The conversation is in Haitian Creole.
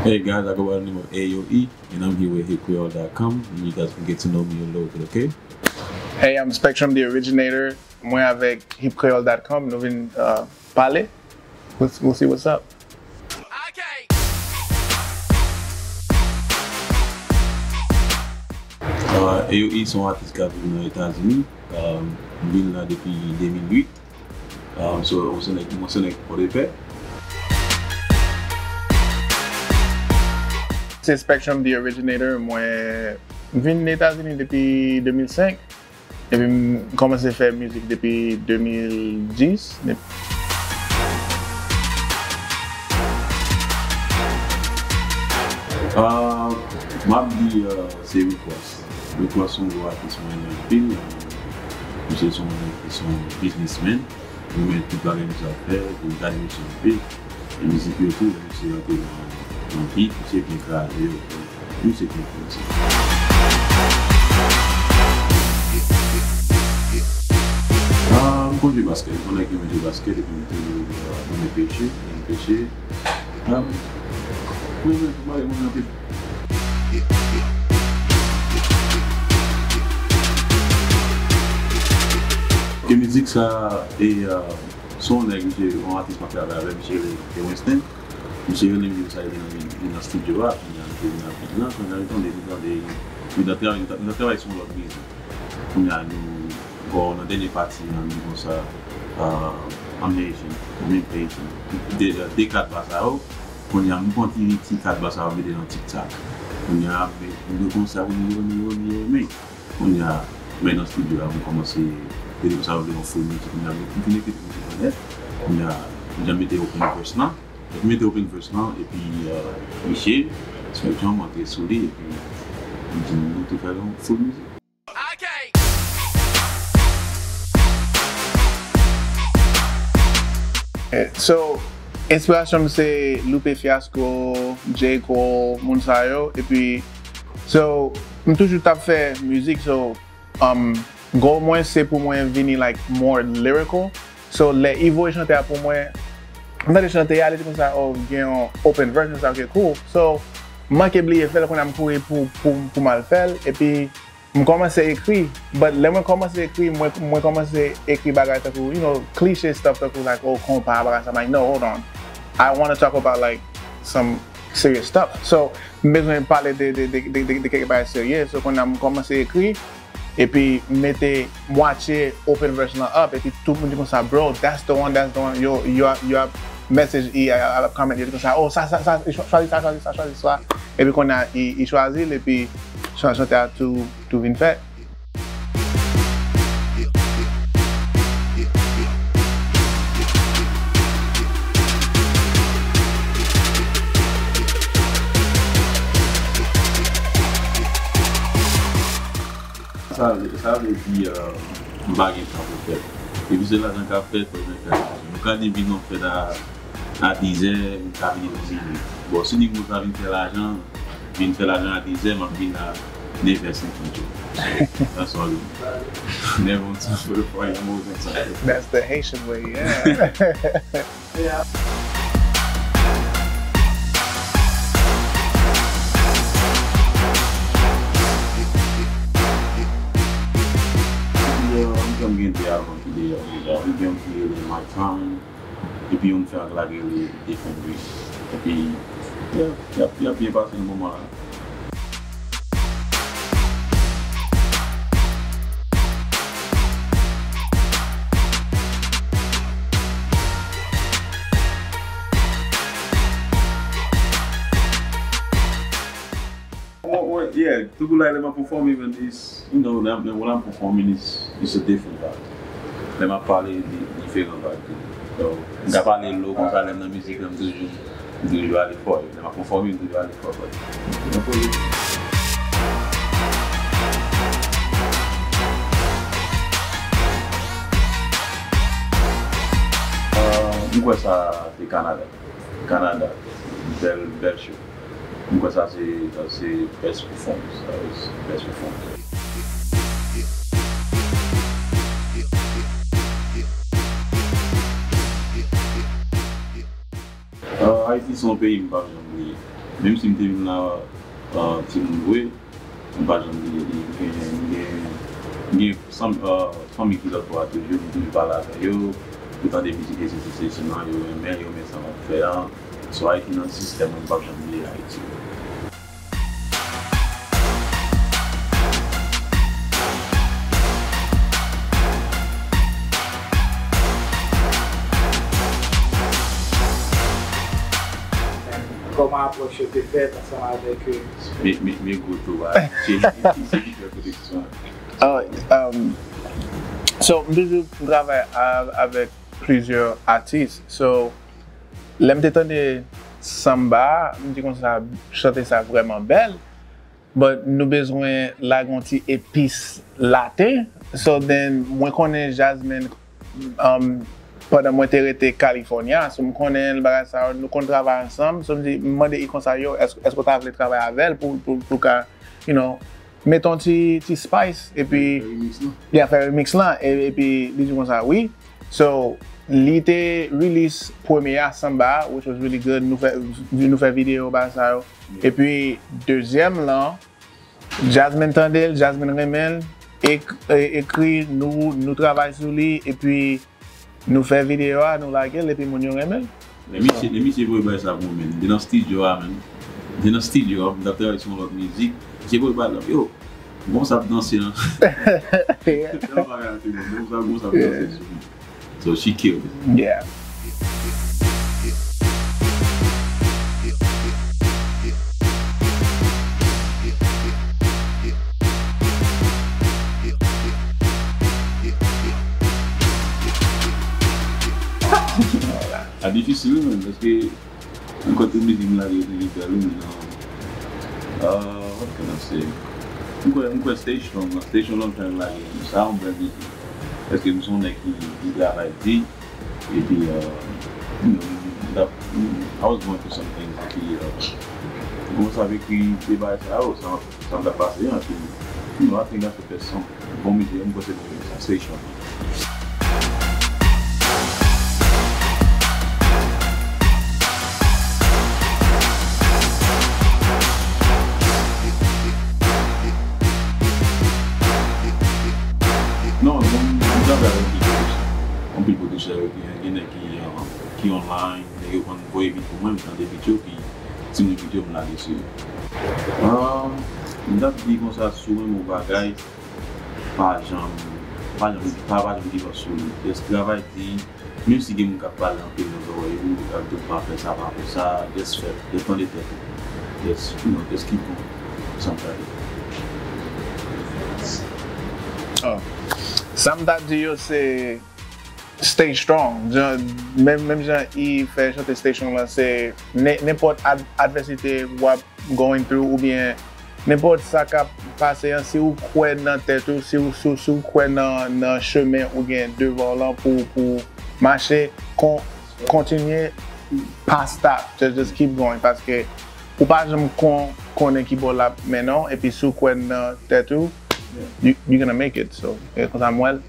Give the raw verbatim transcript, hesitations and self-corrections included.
Hey guys, I go by the name of A O E, and I'm here with hip creole dot com, and you guys can get to know me a little bit, okay? Hey, I'm Spectrum the Originator. Mwen avèk hip creole dot com, nou vin, uh, pale. We'll, we'll see what's up. Uh, A O E se yon atis k ap viv nan Etazini. Um, m vin la depi de mil uit. Um, so, mwen se nèg, mwen se nèg Pòdepè. Se Spectrum the Originator. Mwen vin Etazini depi de mil senk. Epi m kòmanse fè mizik depi de mil dis. Ah, m ap di, ah, se Rick Ross. Rick Ross se yon gwo atis mwen renmen anpil. Ah, misye se yon nèg ki se yon businessman. Li renmen tout bagay misye ap fè, epi m gade misye anpil. E mizik yo tou, lè misye rantre nan, nan beat, misye byen kraze yo. Misye byen kraze. Ah, m konn jwe baskèt, m konn nèg ki renmen jwe baskèt, epi m toujou, euh, renmen peche, renmen peche. Ah, mwen, mwen, mwen, mwen, anpil. Ke mizik sa, e, euh, se yon nèg, misye, yon atis m ap travay avè l, misye rele Winston. Misye rele m, di m sa, li nan, li nan estidyo a, kounye a, li te vin ap vin nan, kounye a, li tande, li tande, li nan travay, li nan travay sou yon lòt mizik. Kounye a, nou, bon, nan dènye pati an, nou konsa, ah, I'm Haitian, I'm Haitian. De, de kat ba sa yo, kounye a, m pran ti, ti kat ba sa yo, mete nan TikTok. Kounye a, m, m konsa, wi, wi, wi, wi, wi. Kounye a, men nan estidyo a, mwen kòmanse, te di konsa, mwen vle yon full mizik, kounye a, mwen fin ekri tout mizik lan nèt. Kounye a, mwen jan mete open verse lan. Epi mete open verse lan, epi, euh, misye, Spectrum antre sou li, epi li di nou te fè yon full mizik. Eh, so, enspirasyon m se Lupe Fiasco, J. Cole, moun sa yo, epi, so, m toujou t ap fè mizik, so, um, goal mwen se pou mwen vini, like, more lyrical. So, lè Ivo chante a pou mwen, m tande chante a, li di konsa, oh, gen yon open version, sa, ok, cool. So, m manke bliye fè l, kounye a m kouri pou, pou, pou m al fè l, epi m kòmanse ekri. But lè mwen kòmanse ekri, mwen, mwen kòmanse ekri bagay tankou, you know, cliche stuff tankou, like, oh, konpa, bagay sa. I'm like, no, hold on. I wanna talk about, like, some serious stuff. So, m bezwen pale de, de, de kèk bagay serye. So, kounye a m kòmanse ekri, epi mete mwatye open verse lan up, epi tout moun di konsa, bro, that's the one, that's the one. Yo, yo, yo ap message, y ap comment, yo di konsa, oh, sa, sa, sa, chwazi sa, chwazi sa, chwazi sa. Epi kounye a, y, y chwazi l, epi chan-, chante a tou, tou vin fèt. Sa, sa vle di, euh, m pa gen tan pou fèt. Epi se lajan k ap fèt, fò jen fè lajan. Nou ka di vin nan fèt a, a dizè, m ka vini nan minuit. Bon, si nèg mwen sa vin fè lajan, vin fè lajan a dizè, m ap vin a nevè senkant jou. That's all. Nèg mwen sa fè fwa yon mo konsa. That's the Haitian way, yeah. Yeah. Epi, euh, m gen de album ki deyò deja. M gen yon ki rele My Time. Epi yon m fè anglè ki rele Different Breed. Epi, yeah, y ap, y ap byen pase nan moman la. Well, well, yeah, tankou la, lè m ap pèfòme, man, it's, you know, lè, lè, when I'm performing, it's, it's a different vibe. Lè m ap pale, di-, diferan vibe tou. So, m ka pale low konsa, lè m nan mizik la, m toujou, m toujou ale fò. Lè m ap pèfòme, m toujou ale fò, but, you know, for you. Uh, m kwè sa se Kanada. Kanada. Bèl, bèl show. M kwè sa se, sa se best performance. That was best performance. Uh, Ayiti se yon peyi m p ap janm bliye. Menm si m te vin la, uh, timoun vre, m pa janm bliye li. M gen, m gen, m gen fanm-, uh, fanmi ki lòt bò a toujou, m toujou pale avè yo. Yo tande mizik Exit Station nan, yo renmen, yo renmen sa m ap fè a. So, Ayiti nan sistèm, mwen m p ap janm bliye Ayiti. Kòman apwòch yo te fèt ansanm avèk, euh, Me, me, me gwo tou a. Se, se ki fè koneksyon. Ah, um, so, m toujou travay a- avèk plizyè atis. So, lè m te tande samba, m di konsa, chante sa vrèman bèl. But nou bezwen lage yon ti epis laten. So then, mwen konnen Jasmine, um, pandan mwen te rete California. So, m konnen l, bagay sa yo, nou konn travay ansanm. So, m di, m mande li konsa, yo, èske, èske w ta vle travay avè l pou, pou, pou ka, you know, mete yon ti, ti spice, epi, Remix lan. Yeah, fè remix lan, e- epi li di konsa, wi. So, li te release premye a, Samba, which was really good. Nou fè, nou fè videyo ba sa yo. Epi, dezyèm lan, Jasmine tande l, Jasmine renmen l, ek- e- ekri, nou, nou travay sou li, epi nou fè videyo a, nou lage l, epi moun yo renmen l. Lè misye, lè misye voye bagay sa pou mwen, menm. Li nan studio a, menm. Li nan studio a, m t ap travay sou yon lòt mizik. Misye voye bagay la, yo, bon sa ap danse, an. Yon bagay an te bon, bon sa, bon sa ap danse sou mwen. So she killed it. Yeah. A difisil wi menm, paske yon kote mizik m lage li bèl wi, men nan, uh, what can I say? M kwè, m kwè Stay Strong lan, Stay Strong long time lage, sa yon bèl mizik. Paske m se yon nèg ki, ki travay di, epi, uh, you know, m t ap, I was going through some things, epi, uh, m kòmanse ap ekri de bagay sa yo, sa, sa m t ap pase an, epi, you know, I think that's the best song. Bon mizik, m panse bon mizik, sa, Stay Strong. Non, bon, m travay avèk anpil pwodisè. Anpil pwodisè, gen, gen nèg ki, uh, ki online, nèg yo konn voye bit pou mwen, m tande bit yo, pi timoun bit yo, m lage sou yo. Ah, m t ap di konsa, si w renmen yon bagay, pa janm, pa janm, pa, pa janm give up sou li. Just travay di, menm si gen moun k ap pale anpil nan zòrèy ou, k ap di w pa fè sa, pa fè sa, just fè, just tande tèt ou. Just, you know, just keep going. Sa m ta di. Oh. Sa m ta di yo se stay strong. Jan, menm, menm jan I fè chante Stay Strong lan, se ne- nenpòt ad- advèsite w ap going through oubyen nenpòt sa k ap pase an, si w kwè nan tèt ou, si w, si w, si w kwè nan, nan chemen ou gen devan w lan pou, pou mache, kon- kontinye, pa stop, just, just keep going, paske ou pa janm kon- konnen ki bò l ap mennen w, epi si w kwè nan tèt ou, you, you gonna make it, so, e konsa m wè l.